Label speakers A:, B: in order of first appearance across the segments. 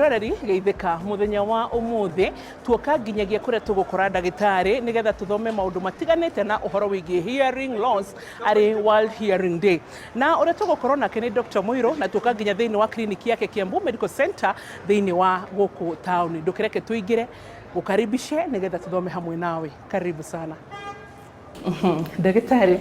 A: Mwĩroreri geithĩka mũthenya wa ũmũthĩ tuoka nginyagia kũrĩa tũgũkora ndagĩtarĩ nĩgetha tũthome maũndũ matiganĩte na ũhoro wĩgiĩ hearing loss arĩ World Hearing Day. Na ũrĩa tũgũkorwo nake nĩ Dr. Mũirũ na tuoka nginya thĩinĩ wa kliniki yake Kiambu Medical Center thĩinĩ wa gũkũ taũni. Ndũkĩreke tũingĩre gũkaribishe nĩgetha tũthome hamwe nawe. Karibu sana. Ndagĩtarĩ.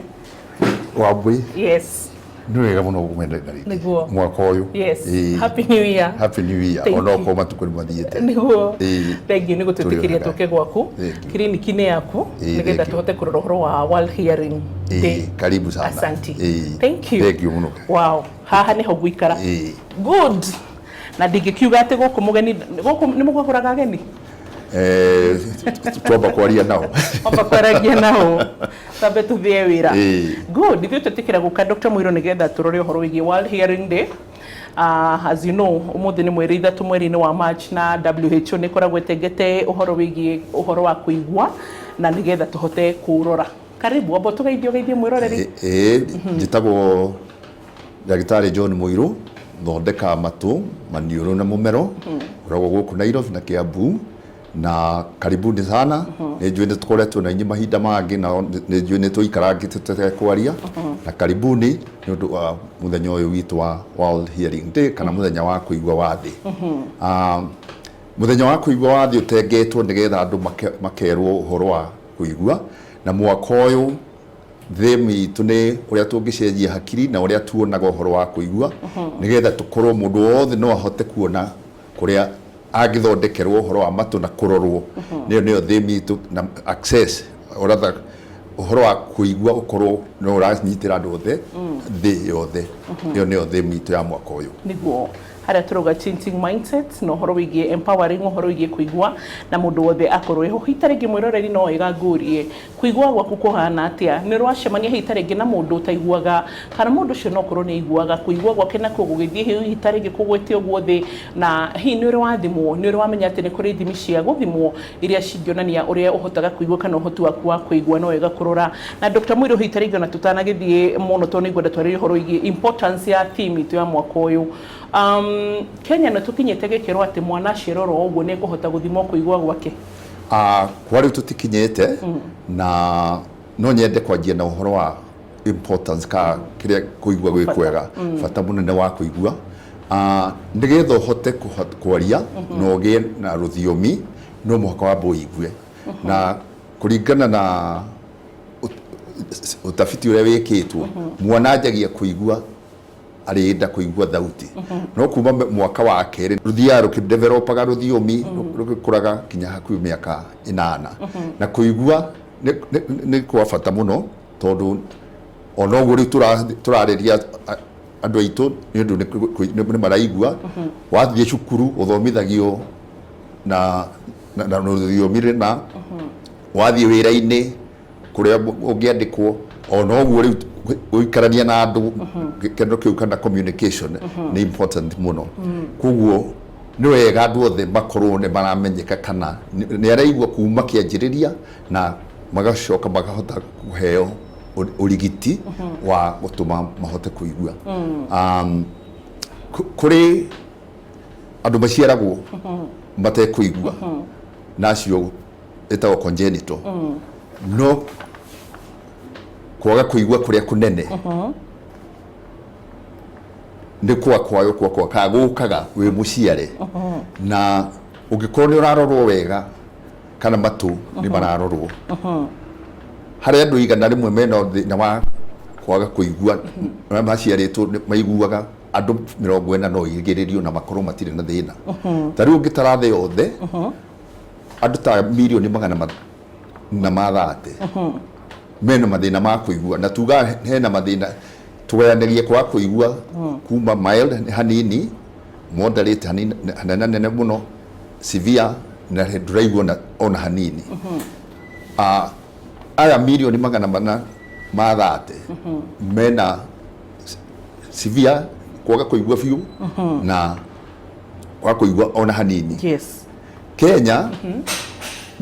B: Wambui.
A: Yes.
B: Nĩ wega mũno gũkũmenya rĩngĩ.
A: Nĩguo.
B: Mwaka ũyũ.
A: Yes.
B: Ĩĩ.
A: Happy New Year.
B: Happy New Year.
A: Thank
B: Ona
A: you.
B: okorwo matukũ nĩ mathiĩte.
A: Nĩguo.
B: Ĩĩ.
A: Thank you nĩ gũtwĩtĩkĩria
B: Tũrĩ
A: tũke gwaku
B: Thank you.
A: kiriniki-inĩ yaku
B: Ĩĩ,
A: nĩgetha
B: thank you.
A: tũhote kũrora ũhoro wa World Hearing
B: Ĩĩ,
A: Day.
B: karibu sana.
A: Asante.
B: Ĩĩ.
A: Thank you.
B: Thank you mũno.
A: Wow. Haha nĩho ngũikara.
B: Ĩĩ.
A: Good. Na ndingĩkiuga atĩ gũkũ mũgeni gũkũ nĩ mũgũraga ageni?
B: Eh, twamba kwaria nao.
A: Wamba kwaragia nao. Twambe tũthĩe wĩra.
B: Ĩĩ.
A: Good. Ithuĩ twĩtĩkĩra gũka Dr. Mũirũ nĩgetha tũrore ũhoro wĩgiĩ World Hearing Day. As you know, ũmũthĩ nĩ mweri 3 mweri-inĩ wa March na WHO nĩ ĩkoragwo ĩtengete ũhoro wĩgiĩ ũhoro wa kũigua na nĩgetha tũhote kũũrora. Karibu, amba ũtũgeithie ũgeithie mwĩroreri.
B: Ĩĩ, njĩtagwo Ndagĩtarĩ John Mũirũ, thondekaga matũ, maniũrũ na mũmero, ngoragwo gũkũ Nairobi na Kiambu na karibuni sana. Nĩ njũĩ nĩ tũkoretwo na inyuĩ mahinda mangĩ na nĩ njũĩ nĩ tũikarangĩte tũtekwaria, na karibuni nĩ ũndũ wa mũthenya ũyũ witũ wa World Hearing Day kana mũthenya wa kũigua wa thĩ. Mũthenya wa kũigua wa thĩ ũtengetwo nĩgetha andũ makerwo ũhoro wa kũigua, na mwaka ũyũ theme itũ nĩ ũrĩa tũngĩcenjia hakiri na ũrĩa tuonaga ũhoro wa kũigua nĩgetha tũkorwo mũndũ wothe no ahote kuona kũrĩa angĩthondekerwo ũhoro wa matũ na kũrorwo. Nĩyo nĩyo theme itũ na access or rather ũhoro wa kũigua ũkorwo no ũranyitĩra andũ othe thĩ yothe. Ĩyo nĩyo theme itũ ya mwaka ũyũ.
A: Nĩguo harĩa tũrauga changing mindset na ũhoro wĩgiĩ empowering ũhoro wĩgiĩ kũigua na mũndũ wothe akorwo eho. Hita rĩngĩ mwĩroreri no wega ngũrie kũigua gwaku kũhana atĩa? Nĩ ũrĩ wacemania hihi ta rĩngĩ na mũndũ ũtaiguaga kana mũndũ ũcio no ũkorwo nĩ aiguaga kũigua gwake nakuo gũgĩthiĩ hihi ta rĩngĩ kũgwĩte ũguo thĩ, na hihi nĩ ũrĩ wathimwo? Nĩ ũrĩ wamenya atĩ nĩ kũrĩ ithimi cia gũthimwo iria cingĩonania ũrĩa ũhotaga kũigua kana ũhoti waku wa kũigua? No wega kũrora. Na Dr. Mũirũ, hihi ta rĩngĩ ona tũtanagĩthiĩ mũno tondũ nĩ ngwenda twarĩrie ũhoro wĩgiĩ importance ya theme itũ ya mwaka ũyũ. Kenya nĩ tũkinyĩte gĩkĩro atĩ mwana aciarwo oro ũguo nĩ ekũhota gũthimwo kũigua gwake?
B: Kwa rĩu tũtikinyĩte, na no nyende kwanjia na ũhoro wa importance ka kĩrĩa kũigua gwĩ kwega, bata mũnene wa kũigua. Nĩgetha ũhote kwaria na ũgĩe na rũthiomi no mũhaka wambe ũigue, na kũringana na ũtafiti ũrĩa wĩkĩtwo, mwana anjagia kũigua arĩenda kũigua thauti no kuma mwaka wa kerĩ rũthiaga rũkĩdevelopaga rũthiomi rũgĩkũraga nginya hakuhĩ mĩaka 8. Na kũigua nĩ kwa bata mũno tondũ ona ũguo rĩu tũrarĩria andũ aitũ nĩ ũndũ nĩ maraigua. Wathiĩ cukuru ũthomithagio na rũthiomi rũna, wathiĩ wĩra-inĩ kũrĩa ũngĩandĩkwo ona ũguo rĩu gũikarania na andũ kĩndũ kĩu kana communication nĩ important mũno. Koguo nĩ wega andũ othe makorwo nĩ maramenyeka kana nĩ araigua kuma kĩanjĩrĩria na magacoka makahota kũheo ũrigiti wa gũtũma mahote kũigua. Kũrĩ andũ maciaragwo matekũigua na acio ĩtagwo congenital, no kwaga kũigua kũrĩa kũnene nĩ kwa kwayo kwa kwa kana gũkaga wĩ mũciare, na ũngĩkorwo nĩ ũrarorwo wega kana matũ nĩ mararorwo, harĩ andũ 100 mena thĩna wa kwaga kũigua arĩa maciarĩtwo maiguaga, andũ 40 no igĩrĩrio na makorwo matirĩ na thĩna. Ta rĩu ũngĩtara thĩ yothe, andũ ta mirioni 430 mena mathĩna ma kũigua, na tuga hena mathĩna tũgayanagia kwaga kũigua kuma mild hanini, moderate hanini, hanene nene mũno, severe na ndũraigua ona hanini. Aya mirioni 430 mena severe kwaga kũigua biũ na kwaga kũigua ona hanini. Kenya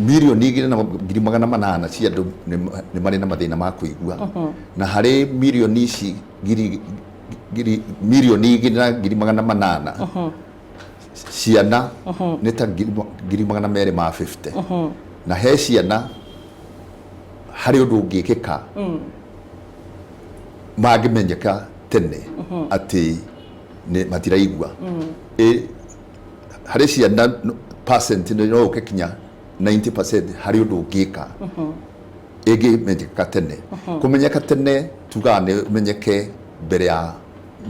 B: 2,800,000 cia andũ nĩ marĩ na mathĩna ma kũigua, na harĩ mirioni ici ngiri ngiri 2,800,000. Ciana nĩ ta 250,000, na he ciana harĩ ũndũ ũngĩkĩka mangĩmenyeka tene atĩ nĩ matiraigua. Harĩ ciana percent no ũke kinya 90% harĩ ũndũ ũngĩka ĩngĩmenyeka tene. Kũmenyeka tene tugaga nĩ ũmenyeke mbere ya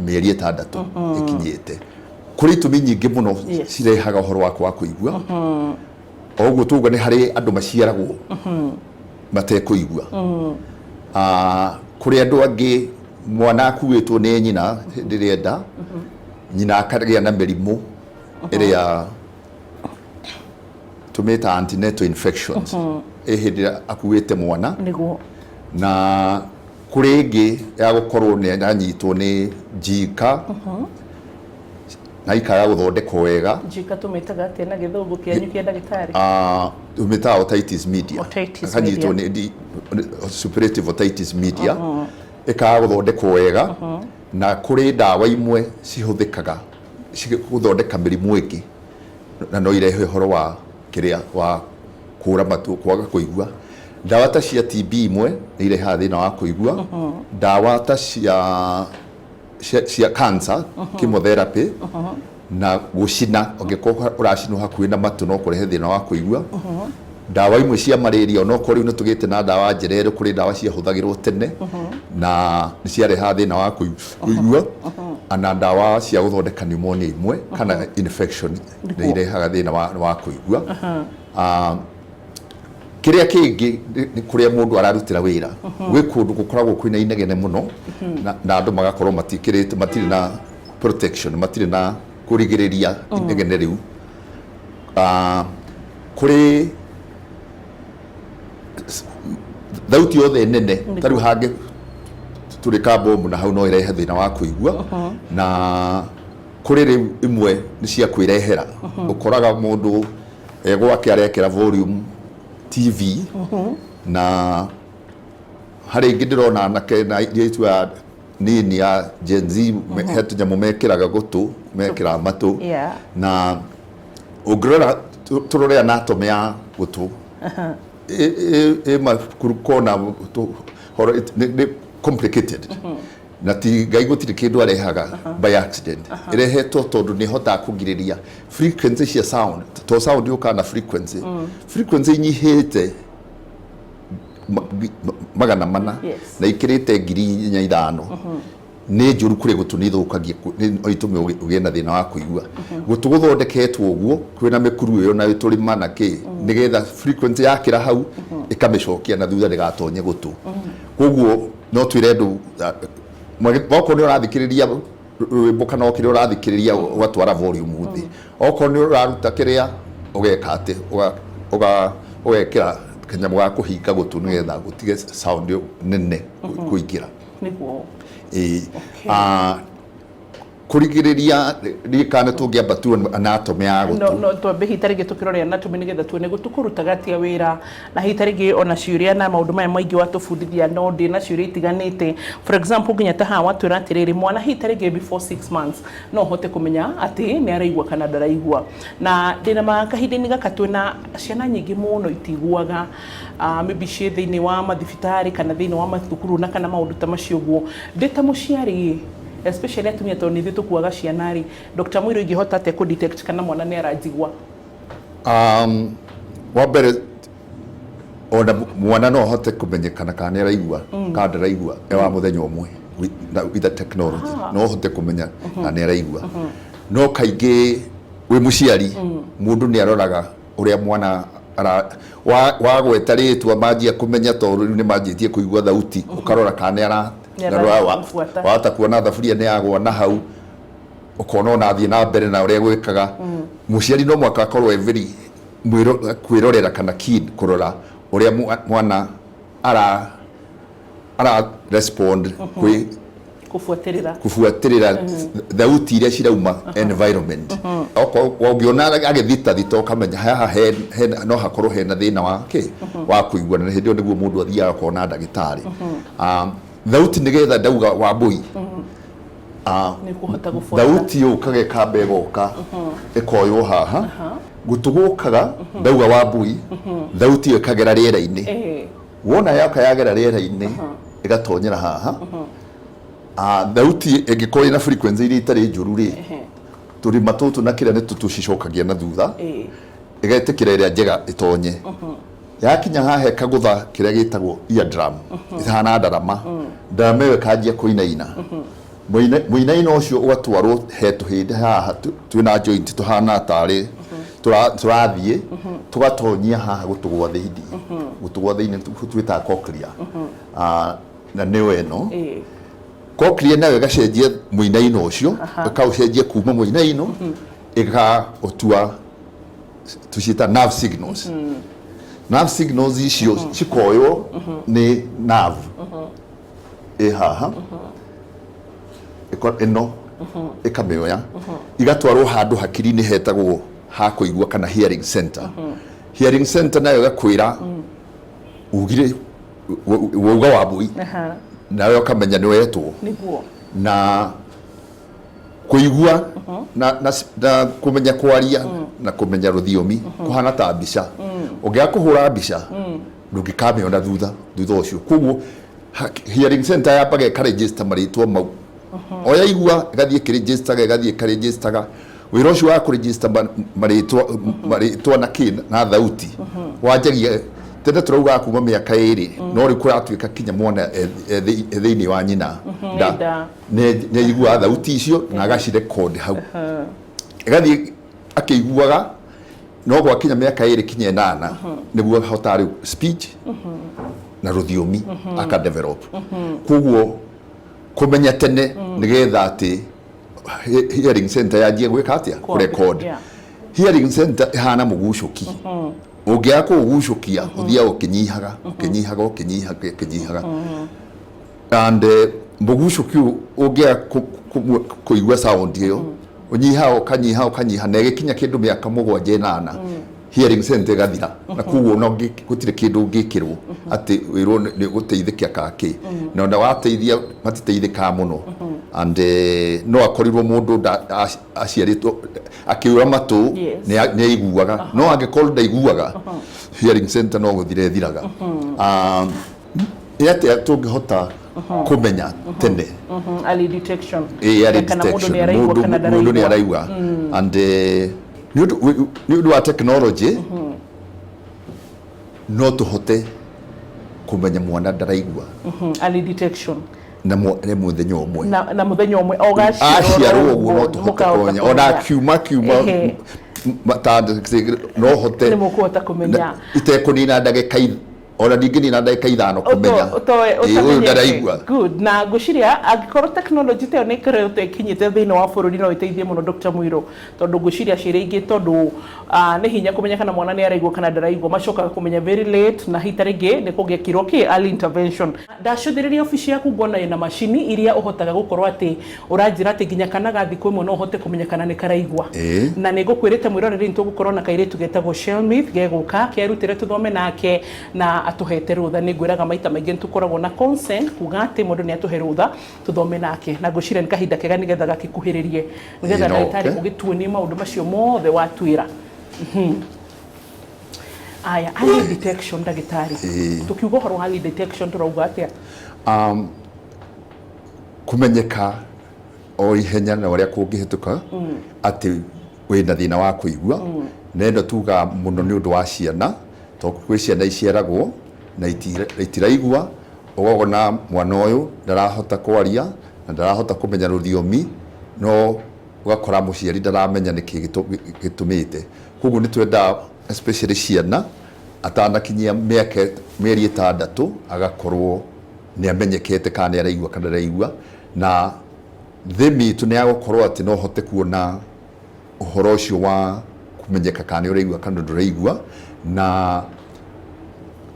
B: mĩeri 6 ĩkinyĩte. Kũrĩ itũmi nyingĩ mũno cirehaga ũhoro wa kwaga kũigua. O ũguo tuga nĩ harĩ andũ maciaragwo matekũigua. Kũrĩ andũ angĩ mwana akuĩtwo nĩ nyina hĩndĩ ĩrĩa enda nyina akagĩa na mĩrimũ ĩrĩa tũmĩta antenatal infections ĩ hĩndĩ ĩrĩa akuĩte mwana. Na kũrĩ ĩngĩ ya gũkorwo nĩ anyitwo nĩ njika na ikaga gũthondekwo wega.
A: Njika tũmĩtaga atĩa na Gĩthũngũ kĩanyu kĩa ndagĩtarĩ?
B: Tũmĩtaga otitis media.
A: Otitis
B: akanyitwo
A: media.
B: Nĩ suppurative otitis media ĩkaga gũthondekwo wega, na kũrĩ ndawa imwe cihũthĩkaga gũthondeka mĩrimũ ĩngĩ na no irehe ũhoro wa kĩrĩa wa kũra matũ, kwaga kũigua. Ndawa ta cia TB imwe nĩ irehaga thĩna wa kũigua. Ndawa ta cia cancer, chemotherapy na gũcina, ũngĩkorwo ũracinwo hakuhĩ na matũ no kũrehe thĩna wa kũigua. Ndawa imwe cia malaria, onokorwo rĩu nĩ tũgĩte na ndawa njererũ, kũrĩ ndawa ciahũthagĩrwo tene na nĩ ciarehaga thĩna wa kũigua. Na ndawa cia gũthondeka pneumonia imwe kana infection nĩ irehaga thĩna wa kũigua. Kĩrĩa kĩngĩ nĩ kũrĩa mũndũ ararutĩra wĩra. Gwĩ kũndũ gũkoragwo kwĩna inegene mũno na andũ magakorwo matikĩrĩte, matirĩ na protection, matirĩ na kũrigĩrĩria inegene rĩu. Kũrĩ thauti yothe nene, ta rĩu hangĩ tũrĩ ka bomu na hau no ĩrehe thĩna wa kũigua. Na kũrĩ rĩu imwe nĩ cia kwĩrehera, ũkoraga mũndũ e gwake arekĩra volume TV. Na harĩ ingĩ ndĩrona anake na airĩtu a nini ya Gen Z he tũnyamũ mekĩraga gũtũ, mekĩraga matũ. Na ũngĩrora tũrore anatomy ya gũtũ ĩ makona horo nĩ complicated, na ti Ngai gũtirĩ kĩndũ arehaga by accident. Ĩrehetwo tondũ nĩ ĩhotaga kũgirĩrĩria frequency cia sound, to sound yũkaga na frequency, frequency inyihĩte 400 na ikĩrĩte 4,500 nĩ njũru kũrĩ gũtũ, nĩ ithũkagia, no itũme ũgĩe na thĩna wa kũigua. Gũtũ gũthondeketwo ũguo kwĩna mĩkuru ĩyo na tũrĩma na kĩ, nĩgetha frequency yakĩra hau ĩkamĩcokia na thutha ndĩgatonye gũtũ. Koguo no twĩre andũ, okorwo nĩ ũrathikĩrĩria rwĩmbo kana o kĩrĩa ũrathikĩrĩria, ũgatwara volume thĩ. Okorwo nĩ ũraruta kĩrĩa ũgeka atĩ ũgekĩra kanyamũ ga kũhinga gũtũ nĩgetha gũtige sound ĩyo nene kũingĩra. Ĩĩ. Kũrigĩrĩria ririkana tũngĩamba tuone anatomy ya
A: no
B: gũtũ.
A: No twambe hita rĩngĩ tũkĩrore anatomy nĩgetha tuone gũtũ kũrutaga atĩa wĩra, na hita rĩngĩ ona ciũria na maũndũ maya maingĩ watũbundithia, no ndĩ na ciũria itiganĩte. For example, nginya ta haha watwĩra atĩrĩrĩ, mwana hita rĩngĩ before 6 months no ũhote kũmenya atĩ nĩ araigua kana ndaraigua. Na ndĩna ma kahinda-inĩ gaka twĩna ciana nyingĩ mũno itiguaga, maybe ciĩ thĩinĩ wa mathibitarĩ kana thĩinĩ wa mathukuru na kana maũndũ ta macio ũguo. Ndĩ ta mũciari, especially atumia tondũ nĩ ithuĩ tũkuaga ciana rĩ, Dr. Mũirũ, ingĩhota atĩa kũ detect kana mwana nĩ aranjigua?
B: Wa mbere, ona mwana no ahote kũmenyekana kana nĩ araigua kana ndaraigua e wa mũthenya ũmwe with the technology. No ũhote kũmenya kana nĩ araigua, no kaingĩ wĩ mũciari mũndũ nĩ aroraga ũrĩa mwana wagweta rĩtwa manjia kũmenya, tondũ rĩu nĩ manjĩtie kũigua thauti, ũkarora kana nĩ ara
A: Nĩ
B: na
A: arabuata.
B: Wahota kuona thaburia nĩ yagwa na hau, ũkona ona athiĩ na mbere na ũrĩa gwĩkaga. Mũciari no mũhaka akorwo e very kwĩrorera kana keen kũrora ũrĩa mwana ara respond kwĩ
A: kũbuatĩrĩra.
B: Kubuatĩrĩra thauti iria cirauma environment. Okorwo ũngĩona agĩthita thita, ũkamenya haha no hakorwo hena thĩna wa kĩ wa kũigua, na hĩndĩ ĩyo nĩguo mũndũ athiaga kuona ndagĩtarĩ. Thauti nĩgetha ndauga Wambui.
A: Nĩ kũhota gũbuata.
B: Thauti yũkaga ĩkamba ĩgoka ĩkoywo haha gũtũ gũkaga ndauga wa mbui, thauti ĩyo ĩkagera rĩera-inĩ. Wona yoka yagera rĩera-inĩ ĩgatonyera haha. Thauti ĩngĩkorwo ĩna frequency iria itarĩ njũru rĩ, tũrima tũtũ na kĩrĩa nĩ tũcicokagia na thutha, ĩgetĩkĩra ĩrĩa njega ĩtonye. Yakinya haha ĩkagũtha kĩrĩa gĩtagwo eardrum, ĩhana ndarama. Ndarama ĩyo ĩkanjia kũinaina. Mũinaino ũcio ũgatwarwo he tũhĩndĩ haha twĩna joint tũhana tarĩ tũrathiĩ tũgatonyia haha gũtũ gwa thĩinĩ. Gũtũ gwa thĩinĩ twĩtaga cochlea. Na nĩyo ĩno. Cochlea nayo ĩgacenjia mũinaino ũcio, ĩkaũcenjia kuma mũinaino ĩkaũtua tũciĩta nerve signals. Nerve signals icio cikoywo nĩ nerve ĩ haha ĩno ĩkamĩoya igatwarwo handũ hakiri-inĩ hetagwo ha kũigua kana hearing center. Hearing center nayo ĩgakwĩra ugire wauga wa mbui, nawe ũkamenya nĩ wetwo. Na kũigua na kũmenya kwaria na kũmenya rũthiomi kũhana ta mbica. Ũngĩaga kũhũra mbica ndũngĩkamĩona thutha ũcio. Koguo hearing center yambaga ĩkaregister marĩtwa mau. O yaigua ĩgathiĩ ĩkĩregistaga, ĩgathiĩ ĩkaregistaga. Wĩra ũcio wa kũregister marĩtwa na kĩ na thauti wanjagia tene, tũraugaga kuma mĩaka 2, no rĩu kũratuĩka kinya mwana e thĩinĩ wa nyina nda
A: nda.
B: Nĩ aiguaga thauti icio na agacirecord hau, ĩgathiĩ akĩiguaga, no gwakinya mĩaka 2 kinya 8 nĩguo ahotaga rĩu speech na rũthiomi aka develop. Koguo kũmenya tene nĩgetha atĩ hearing center yanjie gwĩka atĩa? Kũrecord. Hearing center ĩhana mũgucũki, ũngĩaga kũũgucũkia ũthiaga ũkĩnyihaga, ũkĩnyihaga, ũkĩnyihaga, ũkĩnyihaga. And mũgucũki ũyũ ũngĩaga kũigua sound ĩyo ũnyihaga, ũkanyiha, ũkanyiha, na ĩgĩkinya kĩndũ mĩaka 7, 8, hearing center ĩgathira, na koguo ona gũtirĩ kĩndũ ũngĩkĩrwo atĩ wĩrwo nĩ gũteithĩkia kakĩ, na ona wateithia matiteithĩkaga mũno. And no akorirwo mũndũ aciarĩtwo akĩura matũ nĩ aiguaga, no angĩkorwo ndaiguaga, hearing center no gũthira ĩthiraga. Nĩ atĩa tũngĩhota kũmenya tene?
A: Early detection.
B: Ĩĩ, early
A: Kana mũndũ
B: detection.
A: nĩ araigua
B: Mũndũ
A: kana
B: mũndũ nĩ
A: ndaraigua.
B: araigua. And nĩ ũndũ wa technology no tũhote kũmenya mwana ndaraigua.
A: Early detection.
B: Na nĩ mũthenya ũmwe.
A: Na mũthenya ũmwe o gaciarwo.
B: Aciarwo ũguo no tũhote kũmenya ona akiuma no hote
A: Nĩ mũkũhota kũmenya.
B: Itekũnina ndagĩka ona ndingĩnina ndagĩka 5 kũmenya ĩĩ, ũyũ ndaraigua.
A: Good. Na ngwĩciria angĩkorwo technology ta ĩyo nĩ ĩkoretwo ĩkinyĩte thĩinĩ wa bũrũri, no ĩteithie mũno, Dr. Muirũ, tondũ ngwĩciria ciĩrĩ ingĩ, tondũ nĩ hinya kũmenya kana mwana nĩ araigua kana ndaraigua, macokaga kũmenya very late, na hita rĩngĩ nĩ kũngĩekirwo kĩ early intervention. Ndacũthĩrĩria obici yaku ngona ĩna macini iria ũhotaga gũkorwo atĩ ũranjĩra atĩ nginya kana ga thikũ 1 no ũhote kũmenya kana nĩ karaigua. Na nĩ ngũkwĩrĩte mwĩroreri nĩ tũgũkorwo na kairĩtu getagwo Shelmith gegũka kerutĩre tũthome nake na atũhete rũtha. Nĩ ngwĩraga maita maingĩ nĩ tũkoragwo na consent kuga atĩ mũndũ nĩ atũhe rũtha tũthome nake, na ngwĩciria nĩ kahinda kega nĩgetha gakĩkuhĩrĩrie nĩgetha
B: Ĩĩ, no
A: ndagĩtarĩ
B: ũke.
A: ũgĩtuonie maũndũ macio mothe watuĩra. Aya, early detection, ndagĩtarĩ. Tũkiuga ũhoro wa early detection tũrauga atĩa?
B: Kũmenyeka o ihenya na ũrĩa kũngĩhĩtũka atĩ wĩna thĩna wa kũigua. Na ĩno tugaga mũno nĩ ũndũ wa ciana, tondũ kwĩ ciana iciaragwo na itiraigua, ũkona mwana ũyũ ndarahota kwaria na ndarahota kũmenya rũthiomi, no ũgakora mũciari ndaramenya nĩkĩ gĩtũmĩte. Koguo nĩ twendaga especially ciana atanakinyia mĩaka mĩeri 6 agakorwo nĩ amenyekete kana nĩ araigua kana ndaraigua. Na thĩmi itũ nĩ ya gũkorwo atĩ no hote kuona ũhoro ũcio wa kũmenyeka kana nĩ ũraigua kana ndũraigua, na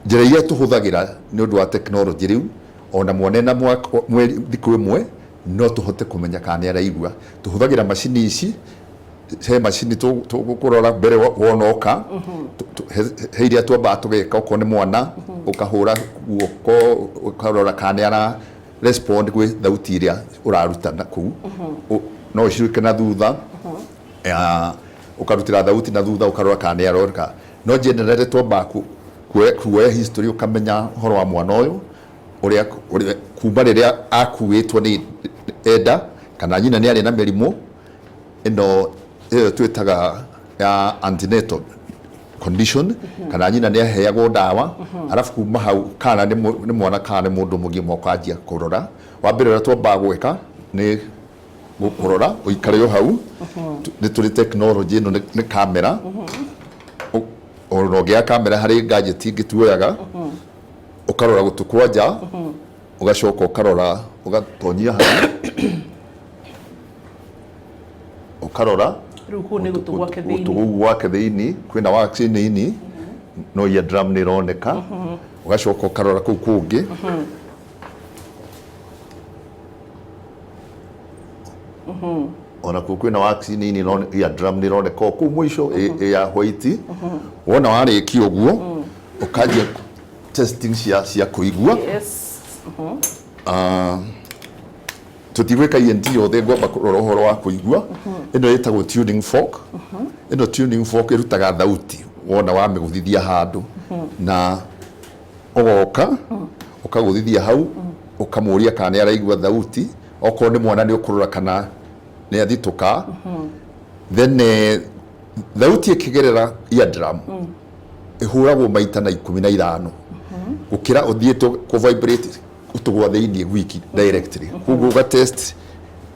B: njĩra iria tũhũthagĩra nĩ ũndũ wa technology rĩu, ona mwana ena mweri thikũ 1 no tũhote kũmenya kana nĩ araigua. Tũhũthagĩra macini ici, he macini tũkũrora mbere wona oka, he iria twambaga tũgeka okorwo nĩ mwana, ũkahũra guoko ũkarora kana nĩ ara respond gwĩ thauti ĩrĩa ũraruta na kũu. No ũciruke na thutha, ũkarutĩra thauti na thutha, ũkarora kana nĩ aroka. No generally twambaga kuoya history, ũkamenya ũhoro wa mwana ũyũ ũrĩa kuma rĩrĩa akuĩtwo nĩ enda, kana nyina nĩ arĩ na mĩrimũ ĩno ĩyo twĩtaga ya antenatal condition, kana nyina nĩ aheagwo ndawa. Arabu kuma hau, kana nĩ mwana kana nĩ mũndũ mũgima, ũkanjia kũrora. Wa mbere ũrĩa twambaga gwĩka nĩ kũrora ũikare o hau. Nĩ tũrĩ technology ĩno, nĩ kamera. Ona ũngĩaga kamera, harĩ gadget ingĩ tuoyaga, ũkarora gũtũ kwa nja, ũgacoka ũkarora, ũgatonyia hau, ũkarora.
A: Rĩu kũu nĩ gũtũ gwake
B: gũtũ
A: thĩinĩ.
B: Kũu gwake thĩinĩ kwĩna wax nini, no eardrum nĩ ĩroneka. Ũgacoka ũkarora kũu kũngĩ. Ona kuo kwĩna wax nini, no eardrum nĩ ĩroneka o kũu mũico ĩ ya white. Wona warĩkia ũguo, ũkanjia testing cia kũigua. Tũtigwĩka ENT yothe, ngwamba kũrora ũhoro wa kũigua. Ĩno ĩtagwo tuning fork. Ĩno tuning fork ĩrutaga thauti wona wamĩgũthithia handũ, na ũgoka ũkagũthithia hau, ũkamũria kana nĩ araigua thauti. Okorwo nĩ mwana, nĩ ũkũrora kana nĩ athitũka. Then thauti ĩkĩgerera eardrum ĩhũragwo maita na 15 gũkĩra ũthiĩte kũ vibrate gũtũ gwa thĩinĩ gwiki directly. Koguo ũga test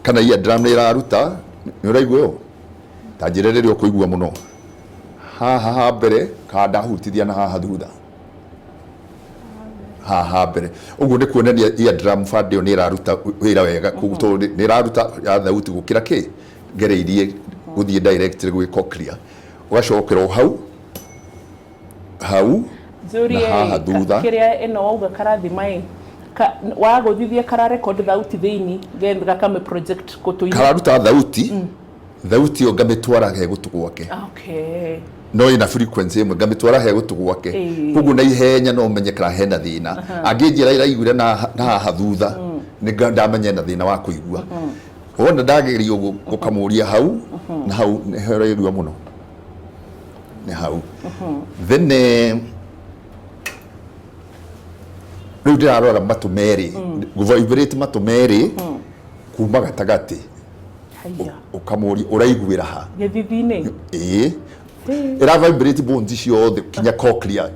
B: kana eardrum nĩ ĩraruta. Nĩ ũraigua ĩyo? Ta njĩra rĩrĩa ũkũigua mũno haha ha mbere, kana ndahutithia na haha thutha, haha ha mbere ũguo, nĩ kuonania eardrum band ĩyo nĩ ĩraruta wĩra wega. Koguo tondũ nĩ ĩraruta ya thauti gũkĩra kĩ ngereirie gũthiĩ directly gwĩ cochlea. Ũgacokera o hau hau
A: Njũrie,
B: na haha thutha.
A: Kĩrĩa ĩno wauga karathima ĩ, wagũthithia kara record thauti thĩinĩ, then gakame project gũtũ-inĩ?
B: Kararuta thauti, thauti ĩyo ngamĩtwara he gũtũ gwake. No ĩna frequency ĩmwe, ngamĩtwara he gũtũ gwake. Koguo na ihenya no menye kana hena thĩna. Angĩnjĩra iraiguire na haha thutha, nĩ ndamenya ena thĩna wa kũigua. Wona ndageria ũguo, ũkamũria hau na hau nĩho ũraigua mũno, nĩ hau. Then rĩu ndĩrarora matũ merĩ, vibrate matũ merĩ kuma gatagatĩ.
A: Haiya.
B: Ũkamũria ũraiguĩra ha.
A: Gĩthithi-inĩ?
B: Ĩĩ, ĩra vibrate bones ciothe kinya cochlea,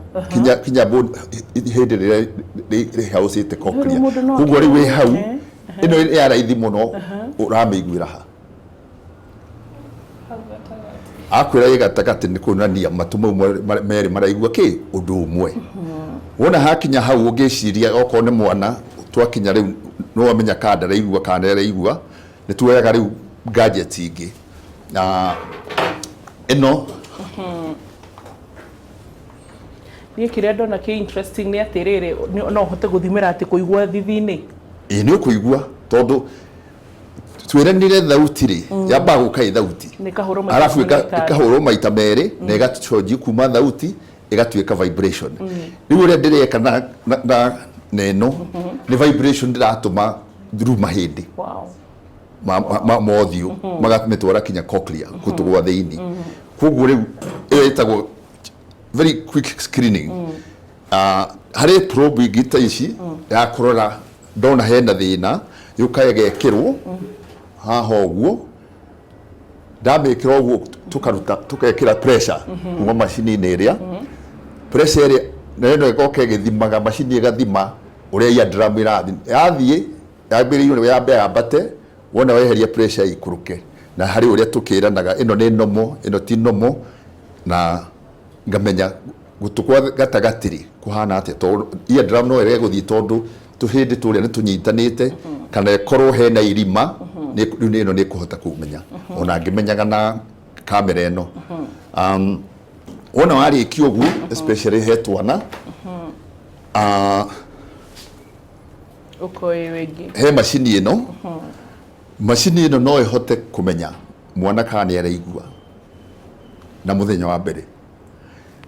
B: kinya bone hĩndĩ rĩrĩa rĩhaũcĩte cochlea.
A: Rĩu mũndũ no
B: Koguo rĩu wĩ hau, ĩno nĩ ya raithi mũno. Ũramĩiguĩra ha?
C: Hau gatagatĩ.
B: Akwĩra ĩ gatagatĩ, nĩ kuonania matũ mau merĩ maraigua kĩ ũndũ ũmwe. Wona hakinya hau, ũngĩciria okorwo nĩ mwana, twakinya rĩu nĩ wamenya kana ndaraigua kana nĩ araigua, nĩ tuoyaga rĩu gadget ingĩ na ĩno.
A: Niĩ kĩrĩa ndona kĩ interesting nĩ atĩrĩrĩ, no ũhote gũthimĩra atĩ kũigua thithi-inĩ?
B: Ĩ, nĩ ũkũigua, tondũ twĩranire thauti rĩ, yambaga gũka ĩ thauti.
A: Nĩ ĩkahũrwo maita
B: Arabu
A: 15.
B: Ĩkahũrwo maita merĩ na ĩgaconji kuma thauti ĩgatuĩka vibration. Rĩu ũrĩa ndĩreka na ĩno nĩ vibration ndĩratũma through mahĩndĩ mothiũ, magamĩtwara kinya cochlea, gũtũ gwa thĩinĩ. Koguo rĩu ĩyo ĩtagwo very quick screening. Harĩ probe ingĩ ta ici ya kũrora ndona hena thĩna, yũka ĩgekĩrwo haha ũguo. Ndamĩkĩra ũguo, tũkaruta, tũkekĩra pressure kuma macini-inĩ ĩrĩa, pressure ĩrĩa na ĩno ĩgoka ĩgĩthimaga, macini ĩgathima ũrĩa eardrum ĩrathiĩ. Yathiĩ yambĩrĩirio nĩ yambe yambate, wona weheria pressure ĩikũrũke. Na harĩ ũrĩa tũkĩranaga ĩno nĩ normal, ĩno ti normal, na ngamenya gũtũ kwa gatagatĩ rĩ kũhana atĩa, tondũ eardrum no ĩrege gũthiĩ tondũ tũhĩndĩ tũrĩa nĩ tũnyitanĩte, kana ĩkorwo hena irima. Rĩu ĩno nĩ ĩkũhota kũmenya ona ngĩmenyaga na kamera ĩno. Wona warĩkia ũguo, especially he twana,
A: Ũkoĩ ĩngĩ.
B: He macini ĩno. Macini ĩno no ĩhote kũmenya mwana kana nĩ araigua na mũthenya wa mbere.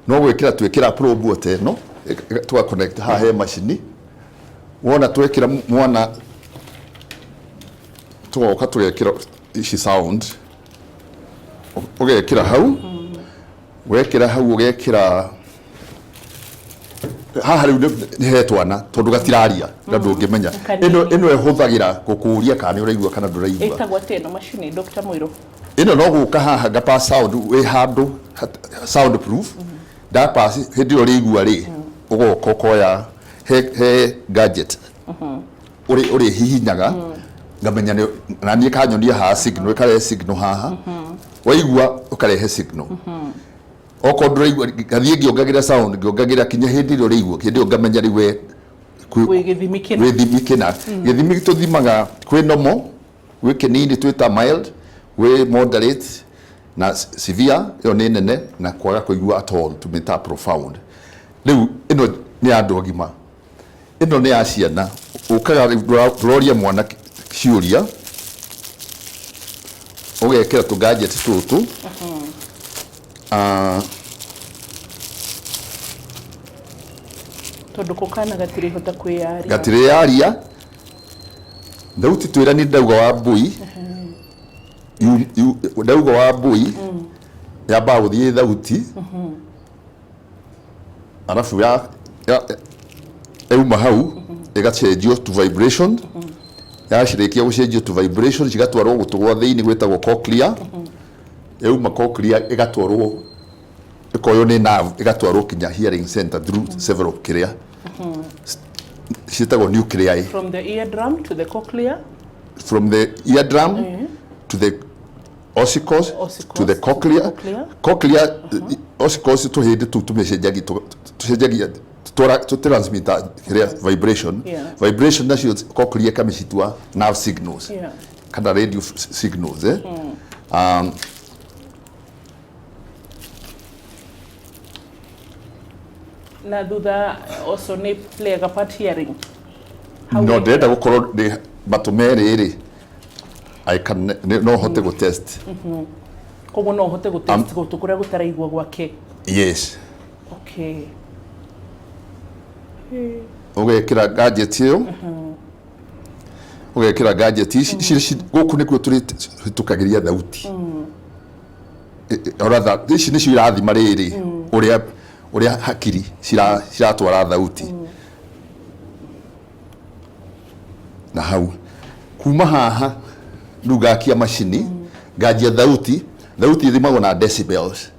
B: No gwĩkĩra twĩkĩra probe o ta ĩno, tũga connect haha he macini. Wona twekĩra mwana, tũgoka tũgekĩra ici sound, ũgekĩra hau, wekĩra hau, ũgekĩra haha. Rĩu nĩ he twana, tondũ gatiraria na ndũngĩmenya.
A: Kanini.
B: Ĩno ĩhũthagĩra gũkũria kana nĩ ũraigua kana ndũraigua.
A: Ĩtagwo atĩa ĩno macini, Dr. Mũirũ?
B: Ĩno no gũka haha ngapa sound wĩ handũ sound proof. Ndapass, hĩndĩ ĩyo ũrĩigua rĩ, ũgoka ũkoya he gadget ũrĩ hihinyaga, ngamenya na niĩ kanyonia haha signal, ĩkarehe signal haha. Waigua ũkarehe signal. Okorwo ndũraigua, ngathiĩ ngĩongagĩrĩra sound, ngĩongagĩrĩra kinya hĩndĩ ĩrĩa ũrĩigua. Hĩndĩ ĩyo ngamenya rĩu we
A: wĩ gĩthimi kĩna.
B: Gĩthimi kĩna. Gĩthimi tũthimaga kwĩ normal, gwĩ kĩnini twĩta mild, gwĩ moderate na severe, ĩyo nĩ nene, na kwaga kũigua at all tũmĩtaga profound. Rĩu ĩno nĩ ya andũ agima, ĩno nĩ ya ciana. Ũkaga rĩu ndũroria mwana ciũria, ũgekĩra tũ gadget tũtũ. Ah,
A: Tondũ ko kana gatirĩhota kwĩyaria.
B: Gatirĩyaria. Thauti twĩra nĩ ndauga wa mbũi. Ndauga wa mbũi yambaga gũthiĩ thauti, arabu yauma hau ĩgacenjio to vibration. Yacirĩkia gũcenjio to vibration, cigatwarwo gũtũ gwa thĩinĩ gwĩtagwo cochlea. Yauma cochlea, ĩgatwarwo, ĩkoywo nĩ nerve, ĩgatwarwo kinya hearing center through several kĩrĩa ciĩtagwo nuclei.
A: From the eardrum to the cochlea.
B: From the eardrum to the ossicles,
A: ossicles,
B: to the cochlea.
A: Cochlea.
B: Cochlea, ossicles tũhĩndĩ tũu tũmĩcenjagia, tũcenjagia tũtransmita kĩrĩa vibration. Vibration nacio cochlea ĩkamĩcitua nerve signals kana radio signals, eh?
A: Na thutha also nĩ play a part hearing. How
B: No ndĩrenda gũkorwo ndĩ matũ merĩ rĩ, I can no hote gũ test.
A: Koguo no ũhote gũtest gũtũ kũrĩa gũtaraigua gwake?
B: Yes.
A: Okay.
B: Ũgekĩra gadget ĩyo, ũgekĩra gadget ici. Gũkũ nĩkuo tũrĩhĩtũkagĩria thauti. Or rather, ici nĩcio irathima rĩrĩ ũrĩa hakiri ciratwara thauti. Na hau kuma haha rĩu ngakia macini, nganjia thauti. Thauti ĩthimagwo na decibels.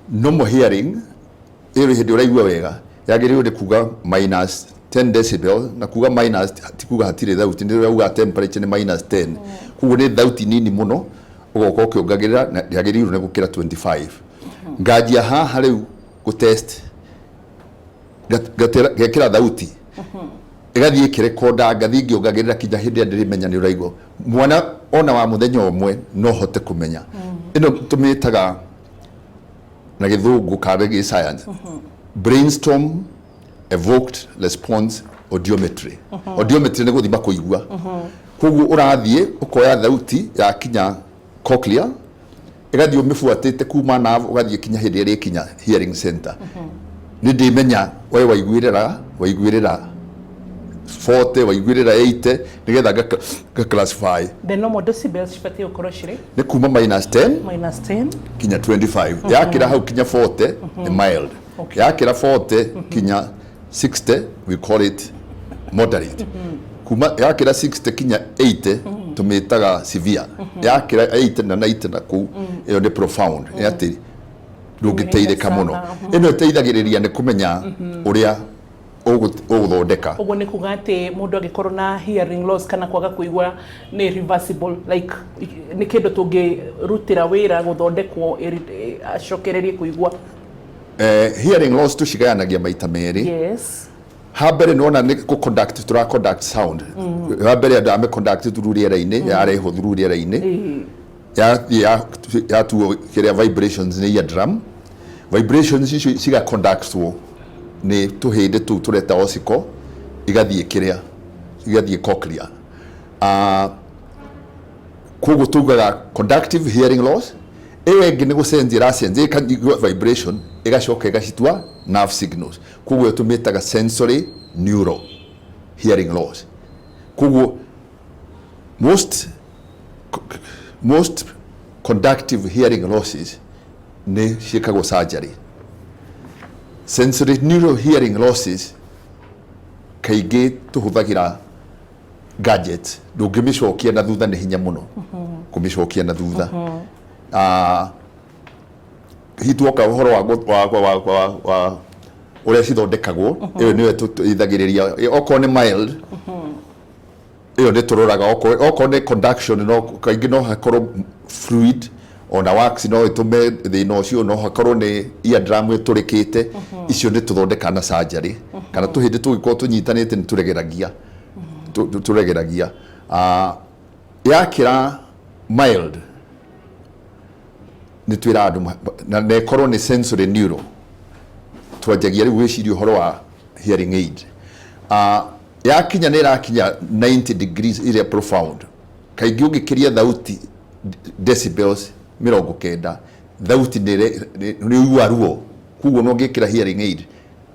B: Normal hearing ĩyo hĩndĩ ũraigua wega yagĩrĩirwo nĩ kuga minus 10 decibel. Na kuga minus ti kuga hatirĩ thauti, nĩ ũrauga temperature nĩ minus 10, koguo nĩ thauti nini mũno. Ũgoka ũkĩongagĩrĩra na yagĩrĩirwo nĩ gũkĩra 25. Nganjia haha rĩu gũ test, ngekĩra thauti, ĩgathiĩ ĩkĩrekonda, ngathiĩ ngĩongagĩrĩra kinya hĩndĩ ĩrĩa ndĩrĩmenya nĩ ũraigua. Mwana ona wa mũthenya ũmwe no hote kũmenya. Ĩno tũmĩtaga na gĩthũngũ kana gĩ science brainstorm evoked response audiometry. Audiometry nĩ gũthima kũigua. Koguo ũrathiĩ ũkoya thauti yakinya cochlea, ĩgathiĩ ũmĩbuatĩte kuma nerve, ũgathiĩ kinya hĩndĩ ĩrĩa ĩkinya hearing center. Nĩ ndĩmenya we waiguĩrĩra 40, waiguĩrĩra 80, nĩgetha nga classify.
A: The normal decibels cibatiĩ gũkorwo cirĩ?
B: Nĩ kuma minus 10
A: Minus 10.
B: kinya 25. Yakĩra hau kinya 40 nĩ mild. Yakĩra 40 kinya 60, we call it moderate. Kuma yakĩra 60 kinya 80 tũmĩtaga severe. Yakĩra 80 na 90 na kũu, ĩyo nĩ profound, nĩ atĩ ndũngĩteithĩka mũno.
A: Sana.
B: Ĩno ĩteithagĩrĩria nĩ kũmenya ũrĩa ũgũthondeka.
A: Ũguo nĩ kuga atĩ mũndũ angĩkorwo na hearing loss kana kwaga kũigua nĩ reversible, like nĩ kĩndũ tũngĩrutĩra wĩra gũthondekwo acokererie kũigua?
B: Hearing loss tũcigayanagia maita merĩ. Ha mbere nĩwona nĩ gũ conduct, tũra conduct sound. Ha mbere andũ ame conduct through rĩera-inĩ, yarehwo through rĩera-inĩ, yathiĩ yatuo kĩrĩa vibrations nĩ eardrum. Vibrations icio ciga conductwo nĩ tũhĩndĩ tũu tũreta ossicle, igathiĩ kĩrĩa, igathiĩ cochlea. Koguo tugaga conductive hearing loss. Ĩyo ĩngĩ nĩ gũcenjia ĩracenjia, ĩkaigua vibration, ĩgacoka ĩgacitua nerve signals. Koguo ĩyo tũmĩtaga sensory neural. Hearing loss. Koguo most conductive hearing losses nĩ ciĩkagwo surgery. Sensory neural hearing losses kaingĩ tũhũthagĩra gadget. Ndũngĩmĩcokia na thutha, nĩ hinya mũno kũmĩcokia na thutha. Ah, hihi tuoka ũhoro wa ũrĩa cithondekagwo, ĩyo nĩyo tũteithagĩrĩria. Okorwo nĩ mild, ĩyo nĩ tũroraga. Okorwo nĩ conduction, no kaingĩ no hakorwo fluid ona wax no ĩtũme thĩna ũcio, no hakorwo nĩ eardrum ĩtũrĩkĩte. Icio nĩ tũthondeka na surgery, kana tũhĩndĩ tũngĩkorwo tũnyitanĩte nĩ tũregeragia. Ah, yakĩra mild nĩ twĩra andũ na ĩkorwo nĩ sensory neuro, twanjagia rĩu gwĩciria ũhoro wa hearing aid. Yakinya nĩ ĩrakinya 90 degrees ĩrĩa profound, kaingĩ ũngĩkĩria thauti decibels 90, thauti nĩ ũigua ruo. Koguo no ũngĩkĩra hearing aid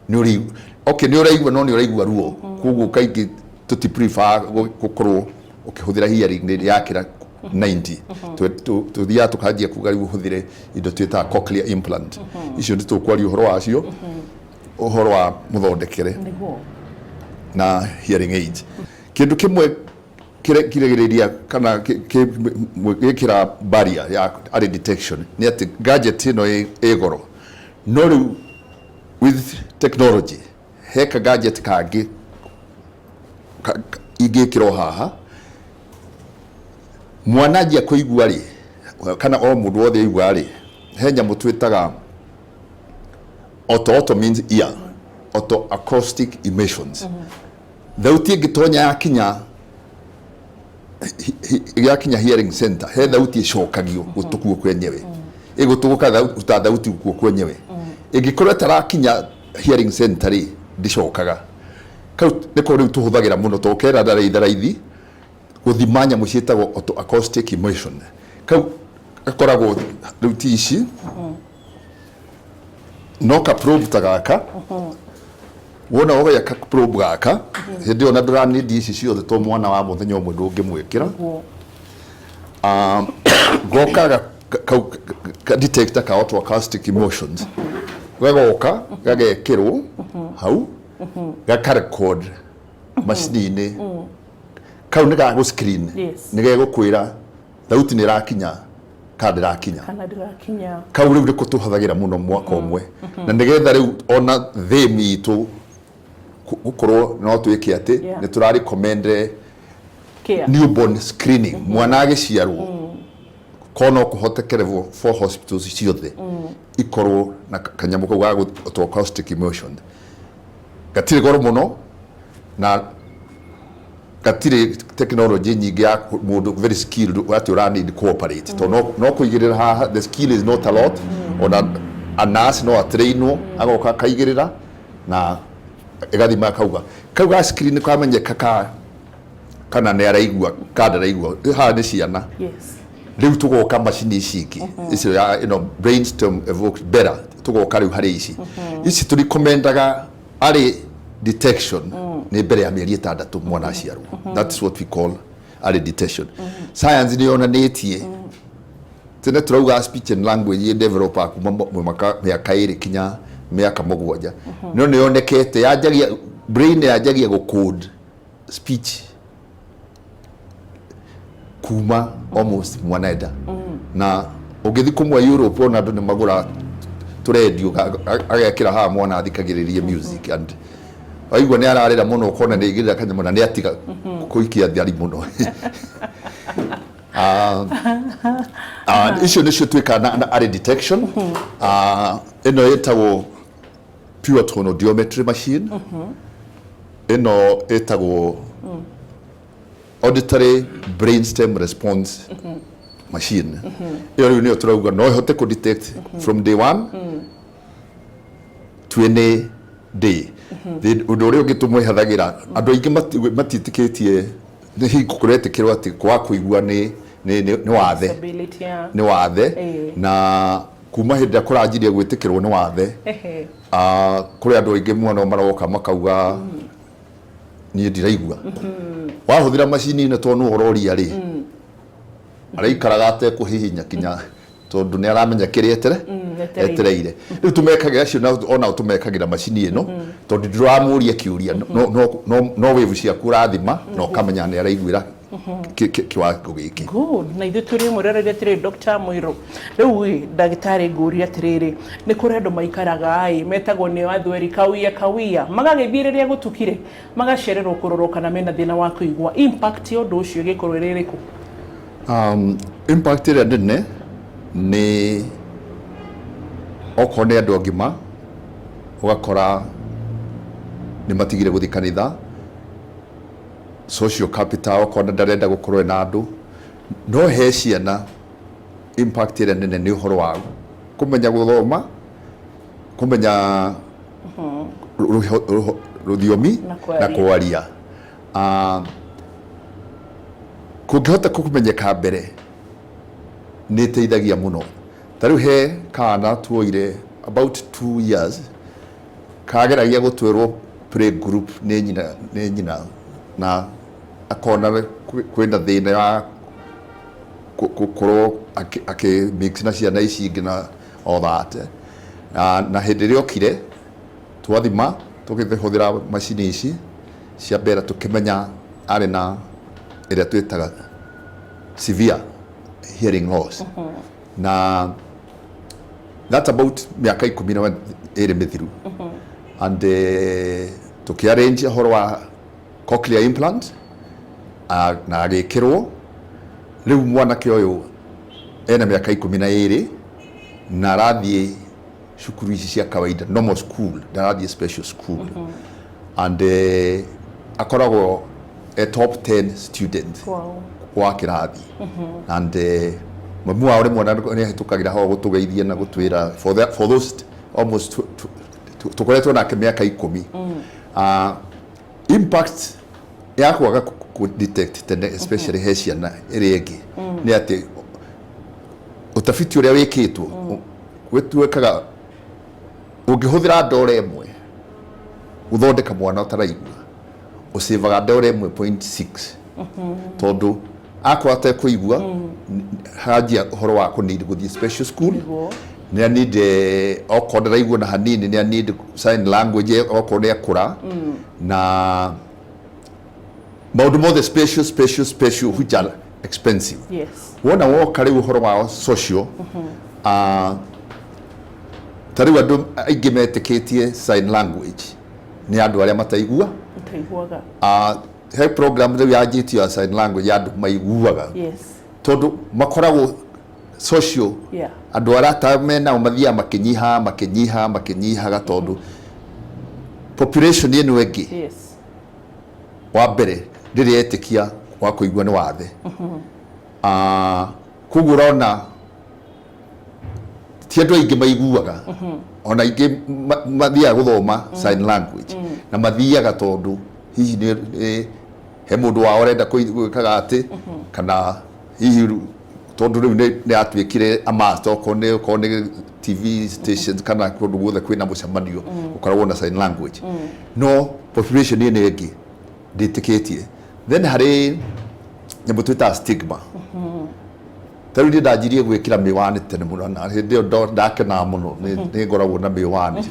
B: nĩ ũrĩ okay, nĩ ũraigua, no nĩ ũraigua ruo. Koguo kaingĩ tũti prefer gũkorwo ũkĩhũthĩra hearing aid yakĩra 90. Tũthiaga tũkanjia kuga rĩu ũhũthĩre indo twĩtaga cochlear implant. Icio nĩ tũkwaria ũhoro wacio, ũhoro wa mũthondekere na hearing aids. Kĩndũ kĩmwe kĩrigĩrĩria kana gĩkĩra barrier ya early detection nĩ atĩ gadget ĩno ĩ goro. No rĩu with technology heka gadget kangĩ ingĩkĩrwo haha, mwana anjia kũigua rĩ, kana o mũndũ wothe aigua rĩ, he nyamũ twĩtaga oto. Oto means ear, oto acoustic emissions. Thauti ĩngĩtonya yakinya hearing center, he thauti ĩcokagio gũtũ kuo kwenyewe, ĩgũtũ gũkaruta thauti kuo kwenyewe. Ĩngĩkorwo ĩtarakinya hearing center rĩ, ndĩcokaga. Kau nĩko rĩu tũhũthagĩra mũno to kera raithi raithi gũthima nyamũ ciĩtagwo oto acoustic emission. Kau gakoragwo rĩu ti ici, no ka probe ta gaka. Wona woya ka probe gaka, hĩndĩ ĩyo na ndũranindi ici ciothe, to mwana wa mũthenya ũmwe ndũngĩmwĩkĩra. Goka kau ka detector ka otoacoustic emissions gagoka gagekĩrwo hau, gakarecord macini-inĩ. Kau nĩ gagũ screen, nĩ gegũkwĩra thauti nĩ ĩrakinya kana ndĩrakinya.
A: Kana ndĩrakinya.
B: Kau rĩu nĩko tũhũthagĩra mũno mwaka ũmwe, na nĩgetha rĩu ona theme itũ gũkorwo no twĩke atĩ nĩ tũra recommend
A: care,
B: newborn screening mwana agĩciarwo. Korwo no kũhoteke level 4 hospitals ciothe ikorwo na kanyamũ kau ga acoustic emission. Gatirĩ goro mũno na gatirĩ technology nyingĩ ya mũndũ very skilled atĩ ũra need cooperate, tondũ no kũigĩrĩra haha. The skill is not a lot. Ona a nurse no atrainwo, agoka akaigĩrĩra na ĩgathima, akauga kau ga screen kamenyeka ka kana nĩ araigua ka ndaraigua. Haha nĩ ciana. Rĩu tũgoka macini ici ingĩ, icio ya ĩno brainstem evoked BERA. Tũgoka rĩu harĩ ici. Ici tũrekomendaga early detection nĩ mbere ya mĩeri 6 mwana aciarwo. That's what we call early detection. Science nĩ yonanĩtie tene turauga speech and language develop kuma mĩaka 2 kinya mĩaka 7, no nĩ yonekete yanjagia, brain yanjagia gũ code speech kuma almost mwana enda. Na ũngĩthi kũmwe Europe, ona andũ nĩ magũra tũrendio, agekĩra haha mwana athikagĩrĩrie music, and waigua nĩ ararĩra mũno, ũkona nĩ aigĩrĩra kanyamũ na nĩ atiga kũikia thari mũno. Icio nĩcio twĩkaga na early detection. Ĩno ĩtagwo pure tone audiometry machine, ĩno ĩtagwo auditory brainstem response machine. Ĩyo rĩu nĩyo tũrauga no ĩhote kũ detect from day one to any day. Ũndũ ũrĩa ũngĩ tũmwĩhathagĩra, andũ aingĩ matiĩtĩkĩtie nĩ hingo kũretĩkĩrwo atĩ kwaga kũigua nĩ wathe.
A: Disability, yeah.
B: Nĩ wathe. Na kuma hĩndĩ ĩrĩa kũranjirie gwĩtĩkĩrwo nĩ wathe, kũrĩ andũ aingĩ mũno maroka makauga Niĩ ndiraigua. Wahũthĩra macini ĩno, tondũ nĩ ũroria rĩ, araikaraga atekũhihinya kinya tondũ nĩ aramenya kĩrĩa etere
A: etereire.
B: Etereire. Rĩu tũmekagĩra acio onao tũmekagĩra macini ĩno tondũ ndũramũria kĩũria, no wave ciaku ũrathima na ũkamenya nĩ araiguĩra kĩwango gĩkĩ.
A: Good. Na ithuĩ tũrĩ mwĩroreri atĩrĩrĩ, Dr. Mũirũ. Rĩu ĩ, ndagĩtarĩ, ngũria atĩrĩrĩ, nĩ kũrĩ andũ maikaraga ĩ metagwo nĩo athweri kawia kawia, magagĩthiĩ rĩrĩa gũtukire magacererwo kũrorwo kana mena thĩna wa kũigua. Impact ya ũndũ ũcio ĩgĩkorwo ĩrĩ ĩrĩkũ?
B: Impact ĩrĩa nene nĩ okorwo nĩ andũ agima, ũgakora nĩ matigire gũthiĩ kanitha, social capital, okorwo ndarenda gũkorwo ena andũ. No he ciana, impact ĩrĩa nene nĩ ũhoro wa kũmenya gũthoma, kũmenya rũthiomi
A: na kwaria.
B: Na kwaria. Kũngĩhota kũmenyeka mbere nĩ ĩteithagia mũno. Ta rĩu he kana tuoire about 2 years, kageragia gũtwerwo play group nĩ nyina na akona kwĩna thĩna wa gũkorwo akĩ mix na ciana ici ingĩ na all that. Na hĩndĩ ĩrĩa okire twathima tũgĩhũthĩra macini ici cia mbera, tũkĩmenya arĩ na ĩrĩa twĩtaga severe hearing loss, na that's about mĩaka 12 mĩthiru, and tũkĩ arrange ũhoro wa cochlear implant na agĩkĩrwo. Rĩu mwanake ũyũ ena mĩaka 12 na arathiĩ cukuru ici cia kawaida, normal school, ndarathiĩ special school, and akoragwo a top 10 student wa kĩrathi, and mamu wao rĩmwe nĩ ahĩtũkagĩra ho gũtũgeithia na gũtwĩra for those almost tũkoretwo nake mĩaka 10. Impact ya kwaga kũ detect tene, especially he ciana ĩrĩa ĩngĩ, nĩ atĩ ũtabiti ũrĩa wĩkĩtwo gwĩtuĩkaga ũngĩhũthĩra ndora 1 gũthondeka mwana ũtaraigua, ũcĩvaga ndora 1.6, tondũ akorwo atekũigua hanjia ũhoro wa kũ need gũthiĩ special school, nĩ a need okorwo ndaraigua na hanini, nĩ a need sign language okorwo nĩ akũra, na maũndũ mothe special, special, special, which are expensive. Wona woka rĩu ũhoro wa social, ta rĩu andũ aingĩ metĩkĩtie sign language nĩ andũ arĩa mataigua.
A: Utaiguaga.
B: He program rĩu yanjĩtio ya sign language ya andũ maiguaga, tondũ makoragwo social, andũ arĩa ta menao mathiaga makĩnyiha, makĩnyiha, makĩnyihaga, tondũ population ĩno ĩngĩ wa mbere rĩrĩa etĩkia wa kũigua nĩ wathe. Koguo ũrona ti andũ aingĩ maiguaga, ona aingĩ mathiaga gũthoma sign language na mathiaga tondũ hihi he mũndũ wao ũrenda gwĩkaga atĩ, kana hihi tondũ rĩu nĩ yatuĩkire a must, okorwo nĩ TV stations kana kũndũ guothe kwĩna mũcemanio ũkoragwo na sign language. No population ĩno ĩngĩ ndĩtĩkĩtie. Then harĩ nyamũ twĩtaga stigma. Ta rĩu niĩ ndanjirie gwĩkĩra mĩwani tene mũno, na hĩndĩ ĩyo ndakenaga mũno nĩ ngoragwo na mĩwani,